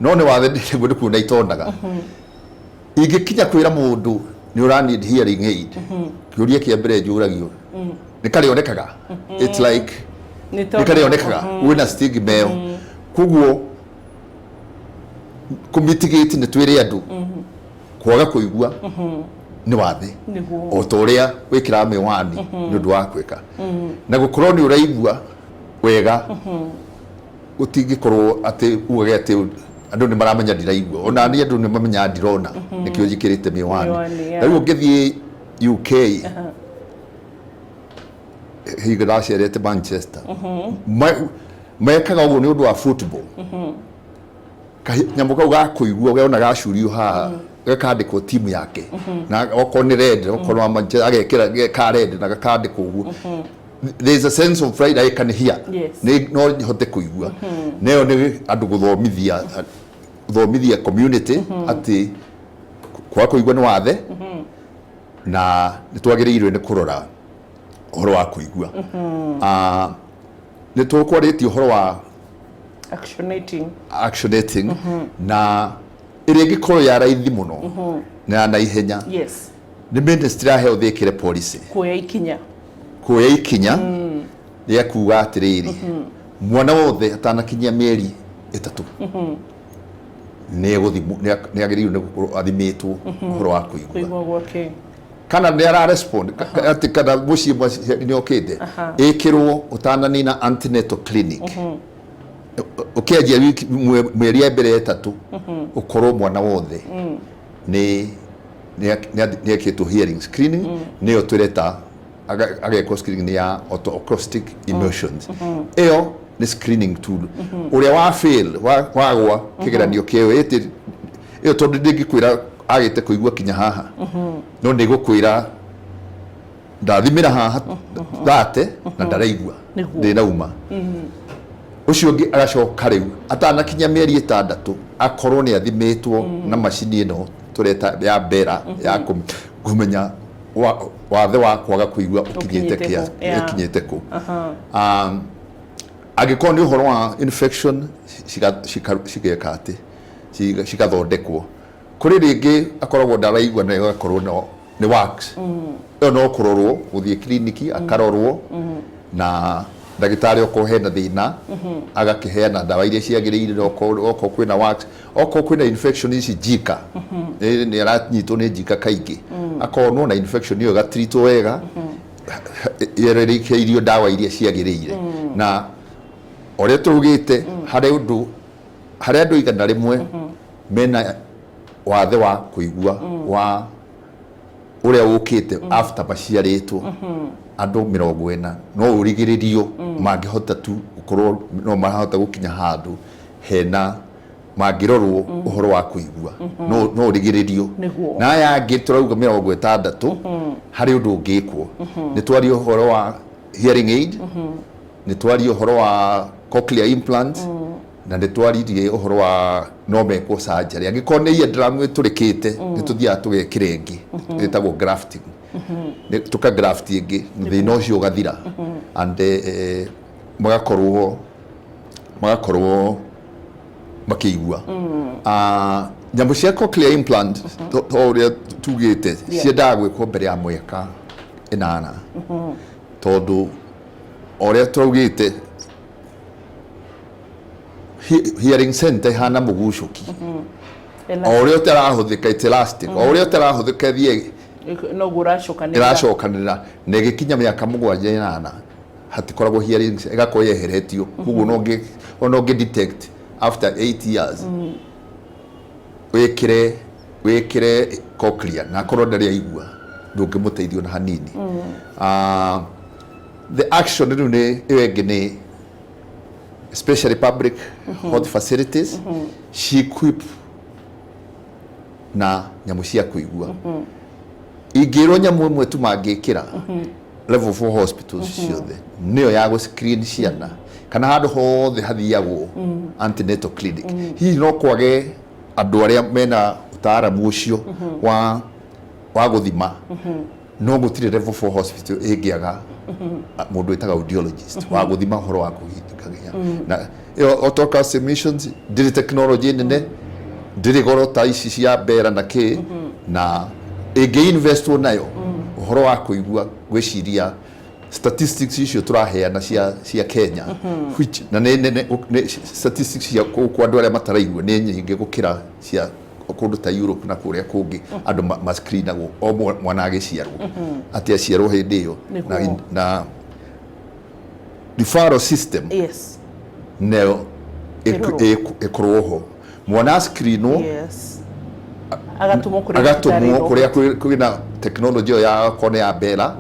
B: no nĩ wathe nĩguo nĩ kuona itonaga. Ingĩkinya kwĩra mũndũ nĩ ũra need hearing aid, kĩũria kĩa mbere njũragio nĩ karĩonekaga. It's like
A: nĩ
B: nĩ
A: tondũ
B: karĩonekaga, wĩna stigma ĩyo. Koguo kũmitigate nĩ twĩre andũ kwaga kũigua nĩ wathe, o ta ũrĩa wĩkĩraga mĩwani nĩ ũndũ wa gwĩka na gũkorwo nĩ ũraigua wega. Gũtingĩkorwo atĩ ugage atĩ andũ nĩ maramenya ndiraigua. Ona niĩ andũ nĩ mamenyaga ndirona, nĩkĩo njĩkĩrĩte mĩwani.
A: Mĩwani, yeah.
B: Na rĩu ũngĩthiĩ UK, hingo ndacerete Manchester, mekaga ũguo nĩ ũndũ wa football. Nyamũ kau ga kũigua wona gacurio haha, gakandĩkwo timu yake, na okorwo nĩ red, okorwo wa Manchester agekĩra ka red na gakandĩkwo ũguo. There is a sense of pride, I can hear. Nĩ no hote kũigua. Nayo nĩ andũ gũthomithia community atĩ Kwaga kũigua nĩ wathe na nĩ twagĩrĩirwo nĩ kũrora ũhoro wa kũigua. Nĩ tũkwarĩtie ũhoro wa
A: actionating,
B: actionating na ĩrĩa ĩngĩkorwo ya raithi mũno na ya naihenya nĩ Ministry ya Health ĩkĩre policy
A: kuoya ikinya,
B: kuoya ikinya rĩa kuga atĩrĩrĩ, mwana wothe atanakinyia mĩeri 3 nĩ agĩrĩirwo nĩ gũkorwo athimĩtwo ũhoro wa kũigua.
A: Kũigua gwake.
B: Kana nĩ ara respond atĩ kana mũciĩ mũciari nĩ okĩte ĩkĩrwo ũtananina antenatal clinic ũkĩanjia wiki mĩeri ya mbere 3 ũkorwo mwana wothe nĩ ekĩtwo hearing screening, nĩyo twĩreta agekwo screening nĩ ya otoacoustic emissions. Ĩyo nĩ screening tool. Ũrĩa wa fail wagwa kĩgeranio kĩo ĩtĩ ĩyo, tondũ ndĩngĩkwĩra agĩte kũigua kinya haha, no nĩ gũkwĩra ndathimĩra haha 30 na ndaraigua. Ndĩnauma ũcio ũngĩ agacoka rĩu atanakinya mĩeri 6 akorwo nĩ athimĩtwo na macini ĩno tũreta ya BERA ya kũmenya wathe wa kwaga kũigua ũkinyĩte
A: ũkinyĩte kũ, yeah.
B: Ũkinyĩte kũ. Angĩkorwo nĩ ũhoro wa infection cigeka atĩ cigathondekwo. Kũrĩ rĩngĩ akoragwo ndaraigua na ĩgakorwo no nĩ wax, ĩyo no kũrorwo, gũthiĩ kiriniki akarorwo na ndagĩtarĩ, okorwo hena thĩna agakĩheana ndawa iria ciagĩrĩire, okorwo kwĩna wax, okorwo kwĩna infection ici njika, nĩ aranyitwo nĩ njika kaingĩ, akonwo na infection ĩyo ĩgatreatwo wega yererekeirio ndawa iria ciagĩrĩire. Na ũrĩa tũrugĩte harĩ ũndũ harĩ andũ 100 mena wathe wa kũigua wa ũrĩa ũkĩte after maciarĩtwo, andũ 40 no ũrigĩrĩrio mangĩhota tu gũkorwo no marahota gũkinya handũ hena mangĩrorwo ũhoro wa kũigua, no ũrigĩrĩrio. Na aya angĩ tũrauga 60 harĩ ũndũ ũngĩkwo. Nĩ twaria ũhoro wa hearing aid, nĩ twaria ũhoro wa cochlear implant, na nĩ twaririe ũhoro wa no mekwo surgery angĩkorwo nĩ eardrum ĩtũrĩkĩte. Nĩ tũthiaga tũgekĩra ĩngĩ ĩtagwo grafting. Nĩ tũka graft ĩngĩ, thĩna ũcio ũgathira and magakorwo makĩigua. Nyamũ cia cochlear implant to ũrĩa tugĩte ciendaga gwĩkwo mbere ya mwaka 8, tondũ o ũrĩa twaugĩte hearing center ihana mũgucũki, o ũrĩa ũtarahũthĩka, it's elastic, o ũrĩa ũtarahũthĩka ĩthiĩ
A: noguo ũracokanĩrĩra.
B: Ĩracokanĩrĩra na ĩgĩkinya mĩaka 7 8 hatikoragwo hearing, ĩgakorwo yeheretio. Koguo no ũngĩ ona ũngĩ detect after 8 years wĩkĩre cochlear na akorwo ndarĩ aigua, ndũngĩmũteithia ona hanini. The action rĩu nĩ ĩyo ĩngĩ nĩ especially public health facilities ci equip na nyamũ cia kũigua. Ingĩrwo nyamũ ĩmwe tu mangĩkĩra level 4 hospitals ciothe, nĩyo ya gũ screen ciana kana handũ hothe hathiagwo antenatal clinic. Hihi no kwage andũ arĩa mena ũtaaramu ũcio wa gũthima, no gũtirĩ level 4 hospital ĩngĩaga mũndũ wĩtaga audiologist wa gũthima ũhoro wa kũhingĩkagia. Na ĩyo otoacoustic emissions ndĩrĩ technology nene, ndĩrĩ goro ta ici cia BERA na kĩ, na ĩngĩ investwo nayo ũhoro wa kũigua, gwĩciria statistics icio tũraheana cia Kenya, which na nĩ statistics cia kũu kwa andũ arĩa mataraigua nĩ nyingĩ gũkĩra cia kũndũ ta Europe na kũrĩa kũngĩ andũ ma-screenagwo o mwana agĩciarwo, atĩ aciarwo hĩndĩ ĩyo na referral system nayo
A: ĩrorwo.
B: Ĩkorwo ho mwana screenwo,
A: agatũmwo kũrĩa
B: agatũmwo
A: thibitarĩ
B: kũrĩa kwĩna technology ĩyo ya okorwo nĩ ya BERA,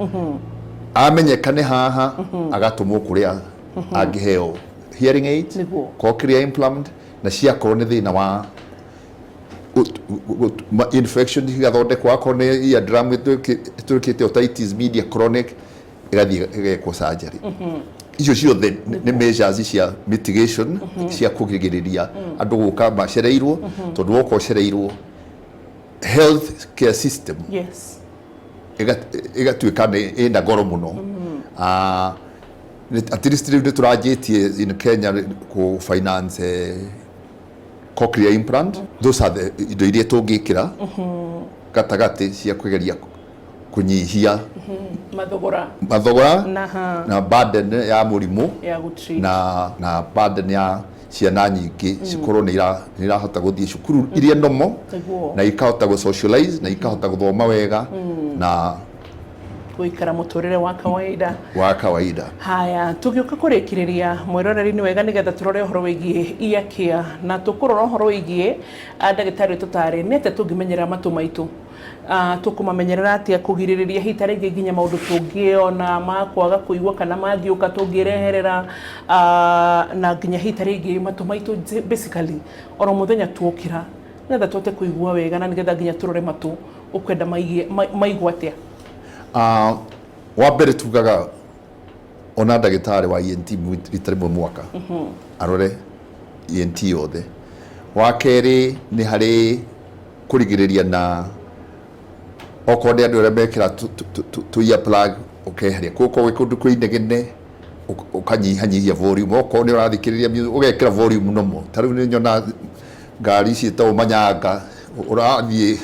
B: amenyekane haha, agatũmwo kũrĩa angĩheo hearing aid, cochlear implant, na ciakorwo nĩ thĩna wa infection igathondekwo, akorwo nĩ eardrum ĩtũrĩkĩte, otitis media chronic, ĩgathiĩ ĩgekwo surgery. Icio ciothe nĩ measures cia mitigation cia kũgirĩrĩria andũ gũka macereirwo, tondũ woka ũcereirwo Health care system ĩgatuĩka nĩ ĩna goro mũno. Ah, at least rĩu nĩ tũranjĩtie in Kenya kũ finance cochlear implant. Those are the indo iria tũngĩkĩra gatagatĩ cia kũgeria kũnyihia
A: mathogora
B: mathogora
A: na ha
B: na burden ya mũrimũ
A: ya gũtreat
B: na burden ya ciana nyingĩ cikorwo nĩ irahota gũthiĩ cukuru iria nomo na ikahota gũ socialize na ikahota gũthoma wega na
A: gũikara mũtũrĩre wa kawaida.
B: Wa kawaida.
A: Haya, tũgĩũka kũrĩkĩrĩria, mwĩroreri, nĩ wega nĩgetha tũrore ũhoro wĩgiĩ ear care na tũkũrora ũhoro wĩgiĩ ndagĩtarĩ tũtarĩ nĩ atĩa tũngĩmenyerera matũ maitũ. Tũkũmamenyerera atĩa kũgirĩrĩria hihi ta rĩngĩ nginya maũndũ tũngĩona ma kwaga kũigua kana mangĩũka tũngĩreherera, na nginya hihi ta rĩngĩ matũ maitũ basically oro mũthenya tuokĩra nĩgetha tũhote kũigua wega na nĩgetha nginya tũrore matũ ũkwenda maigua atĩa?
B: Wa mbere tugaga ona ndagĩtarĩ wa ENT rita rĩmwe mwaka arore ENT yothe. Wa kerĩ nĩ harĩ kũrigĩrĩria na okorwo nĩ andũ arĩa mekĩra tũ ear plug ũkeheria, kũkorwo gwĩ kũndũ kwĩ inegene ũkanyihanyihia volume, okorwo nĩ ũrathikĩrĩria music ũgekĩra volume normal. Ta rĩu nĩ nyona ngari ciĩtagwo manyanga ũrathiĩ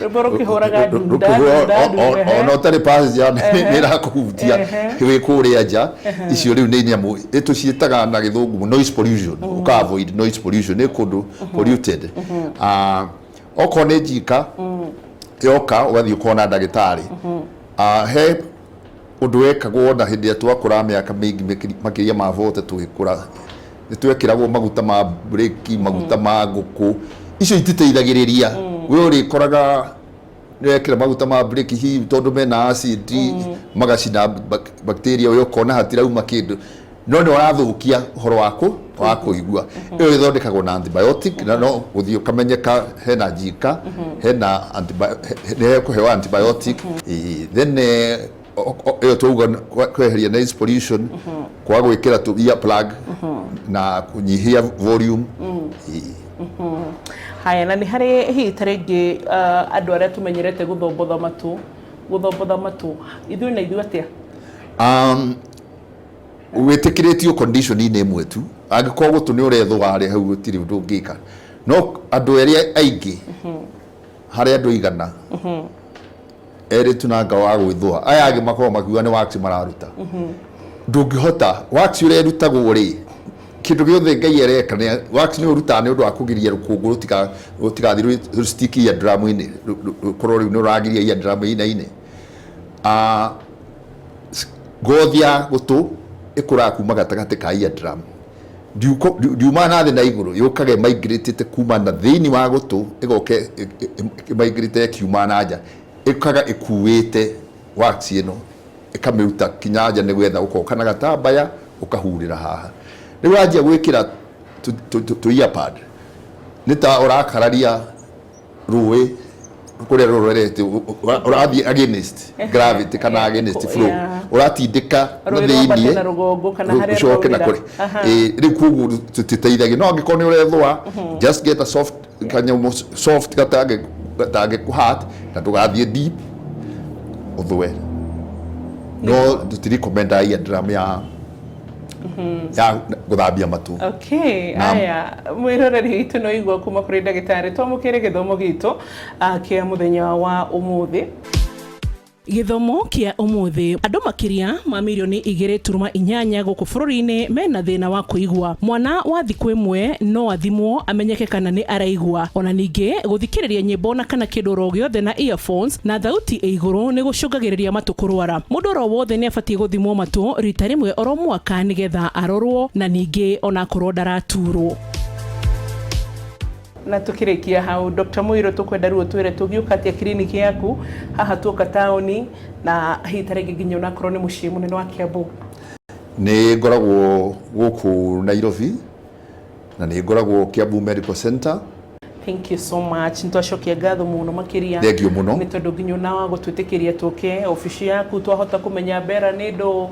A: rwĩmbo rũkĩhũraga ndunda ndunda ndunda.
B: Ona ũtarĩ passenger nĩ ĩrakũhutia wĩ kũrĩa nja. Icio rĩu nĩ nyamũ ĩtũciĩtaga na Gĩthũngũ noise pollution. Ũka avoid noise pollution nĩ kũndũ polluted. Ah, okorwo nĩ njika yoka ũgathiĩ ũkona ndagĩtarĩ. Ah, he ũndũ wekagwo na hĩndĩ ĩrĩa twakũra mĩaka mĩingĩ makĩria ma 40 tũgĩkũra, nĩ twekĩragwo maguta ma breki, maguta ma ngũkũ. Icio ititeithagĩrĩria. We ũrĩkoraga nĩwekĩra maguta ma breki hihi tondũ mena acid magacina bacteria, we ũkona hatirauma kĩndũ no nĩ ũrathũkia ũhoro waku wa kũigua. Ĩyo ĩthondekagwo na antibiotic na no gũthiĩ ũkamenyeka hena njika hena nĩ hekũheo antibiotic. Ĩĩ, then ĩyo twauga kweheria noise pollution kwa gwĩkĩra tũ ear plug na kũnyihia volume. Ĩĩ.
A: Haya, na nĩ harĩ hihi ta rĩngĩ andũ arĩa tũmenyerete gũthombotha matũ, gũthombotha matũ ithuĩ na ithuĩ atĩa?
B: Wĩtĩkĩrĩtio condition-inĩ ĩmwe tu, angĩkorwo gũtũ nĩ ũrethũa harĩa hau gũtirĩ ũndũ ũngĩka. No andũ arĩa aingĩ, harĩ andũ 100, erĩ tu nanga wa gwĩthũa, aya angĩ makoragwo makiuga nĩ wax mararuta. Ndũngĩhota wax ũrĩa ĩrutagwo rĩ, kĩndũ gĩothe Ngai areka nĩ wax nĩ ũrutaga nĩ ũndũ wa kũgiria rũkũngũ rũtigathiĩ rũ stick ear drum-inĩ, rũkorwo rĩu nĩ ũragiria ear drum ĩinaine. Ah, ngothi ya gũtũ ĩkũraga kuma gatagatĩ ka ear drum, ndiumaga na thĩ na igũrũ, yũkaga ĩmaingĩrĩtĩte kuma na thĩinĩ wa gũtũ, ĩgoka ĩmaingĩrĩte ĩkiuma na nja, ĩkaga ĩkuĩte wax ĩno ĩkamĩruta kinya nja nĩgetha ũkoka na gatambaya ũkahurĩra haha. Rĩu wanjia gwĩkĩra tũ ear pad nĩ ta ũrakararia rũĩ kũrĩa rũrorete, ũrathiĩ against gravity kana against flow, ũratindĩka na
A: Rũĩ rwambate
B: thĩiniĩ
A: na rũgongo kana harĩa
B: rũcoke na
A: rwaumĩra.
B: kũrĩ. Ĩĩ, rĩu koguo tũtiteithagia, no angĩkorwo nĩ ũrethũa, just get a soft kanyamũ, soft gatangĩ hurt na ndũgathiĩ deep ũthũe, no tũtirecommenda ear drum ya gũthambia matũ.
A: Okay.
B: Naam.
A: Aya, mwĩroreri witũ, no igua kuma kũrĩ ndagĩtarĩ. Twamũkĩre gĩthomo gitũ kĩa mũthenya wa ũmũthĩ. Gĩthomo kĩa ũmũthĩ: andũ makĩria ma mirioni 2.8 gũkũ bũrũri-inĩ mena thĩna wa kũigua. Mwana wa thikũ 1 no athimwo amenyeke kana nĩ araigua. Ona ningĩ gũthikĩrĩria nyĩmbo na kana kĩndũ oro gĩothe na earphones na thauti ĩ igũrũ nĩ gũcũngagĩrĩria matũ kũrwara. Mũndũ oro wothe nĩ abatiĩ gũthimwo matũ rita rĩmwe oro mwaka nĩgetha arorwo na ningĩ onakorwo ndaraturwo. Na tukĩrĩkia hau, Dr. Muirũ, tũkwenda rĩu ũtwĩre tũngĩũka atĩa kiriniki yaku haha tuoka taũni na hihi ta rĩngĩ nginya onakorwo nĩ mũciĩ mũnene wa Kiambu.
B: Nĩ ngoragwo gũkũ Nairobi na nĩ ngoragwo Kiambu Medical Center.
A: Thank you so much. Nitwacokia ngatho muno makiria.
B: Thank you muno.
A: Nĩ tondũ nginya ona wa gũtwĩtĩkĩria tũke obici yaku, twahota kũmenya mbera nĩ ndũ.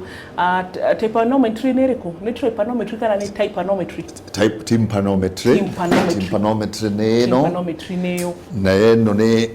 A: Tympanometry nĩ ĩrĩkũ? Nĩ tympanometry kana nĩ tympanometry?
B: Type tympanometry.
A: Tympanometry.
B: Tympanometry nĩ ĩno.
A: Tympanometry nĩ ĩyo.
B: Na ĩno nĩ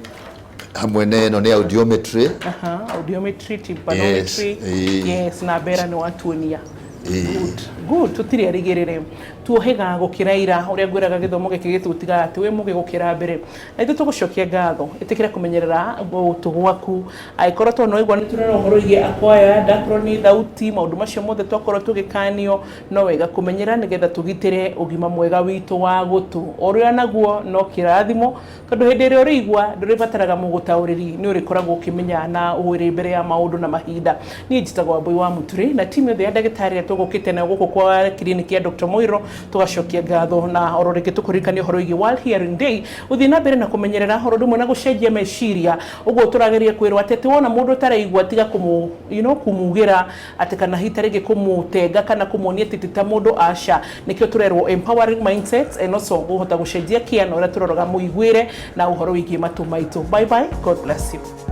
B: hamwe na ĩno nĩ audiometry.
A: Aha, audiometry, tympanometry.
B: Yes, ĩĩ.
A: Yes, na mbera nĩ watuonia.
B: Ĩĩ.
A: Good, good. Tũtirĩ arigĩrĩre, tuohĩga gũkĩra ira. Ũrĩa ngwĩraga, gĩthomo gĩkĩ gĩtũtigaga atĩ wĩ mũgĩ gũkĩra mbere, na ithuĩ tũgũcokia ngatho. Ĩtĩkĩra kũmenyerera gũtũ gwaku. Angĩkorwo to no igua nĩ tũrera ũhoro wĩgiĩ acquired, akorwo nĩ thauti, maũndũ macio mothe twakorwo tũgĩkanio, no wega kũmenyera nĩgetha tũgitĩre ũgima mwega witũ wa gũtũ. Ũrĩa naguo no kĩrathimo, tondũ hĩndĩ ĩrĩa ũrĩigua ndũrĩbataraga mũgũtaũrĩri, nĩ ũrĩkoragwo ũkĩmenya na ũrĩ mbere ya maũndũ na mahinda. Niĩ njĩtagwo Wambui wa Mũturi, na timu yothe ya ndagĩtarĩ ĩrĩa tũgũkĩte nayo gũkũ kwa kiriniki ya Dr. Moiro, tũgacokia ngatho na oro rĩngĩ tũkũririkania ũhoro wĩgiĩ World Hearing Day. Gũthiĩ na mbere na kũmenyerera ũhoro ũndũ ũmwe na gũcenjia meciria. Ũguo tũrageria kwĩrwo atĩ wona mũndũ ũtaraigua, tiga kũmũ kumugĩra atĩ kana hita rĩngĩ kũmũtenga kana kũmuonia atĩ ti ta mũndũ, aca. Nĩkĩo tũrerwo empowering mindsets and also gũhota gũcenjia kĩano ũrĩa tũroraga mũiguĩre na ũhoro wĩgiĩ matũ maitũ. Bye bye, God bless you.